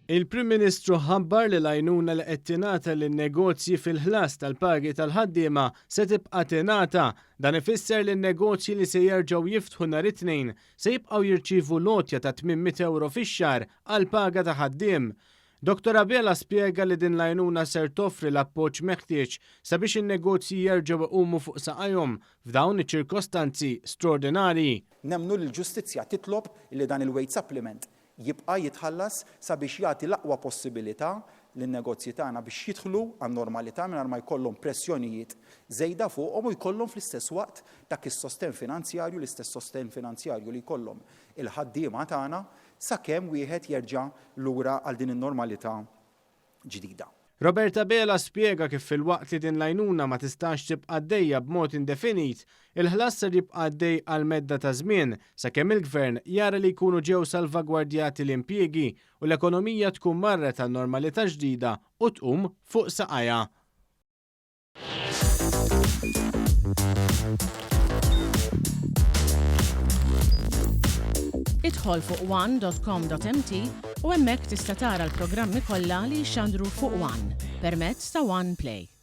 Il-Prim Ministru ħabbar li l-għajnuna li qed tingħata lin-negozji fil-ħlas tal-pagi tal-ħaddiema se tibqa' tingħata. Dan ifisser li n-negozji li se jerġgħu jiftħu nhar it-Tnejn se jibqgħu jirċievu l-għotja ta' 800 ewro fix-xahar għal paga ta' ħaddiem. Dottor Abela spjega li din l-għajnuna ser toffri l-appoġġ meħtieġ sabiex in-negozji jerġgħu iqumu fuq saqajhom f'dawn iċ-ċirkostanzi straordinarji. Nemmnu li l-ġustizzja titlob li dan il-wage supplement jibqa' jitħallas sabiex jagħti l-aqwa possibilità lin-negozji tagħna biex jidħlu għan-normalità mingħajr ma jkollhom pressjonijiet żejda fuqhom u jkollhom fl-istess waqt dak is-sostenn finanzjarju, l-istess sostenn finanzjarju li jkollhom il-ħaddiema tagħna sakemm wieħed jerġa' lura għal din in-normalità ġdida. Robert Abela spjega kif filwaqt li din l-għajnuna ma tistax tibqa' għaddejja b'mod indefinit, il-ħlas ser jibqa' għaddej għal medda ta' żmien sakemm il-Gvern jara li jkunu ġew salvagwardjati l-impjiegi u l-ekonomija tkun marret għal normalità ġdida u tqum fuq saqajha. Idħol fuq one.com.mt u hemmhekk tista' tara l-programmi kollha li jixxandru fuq One permezz ta' One Play.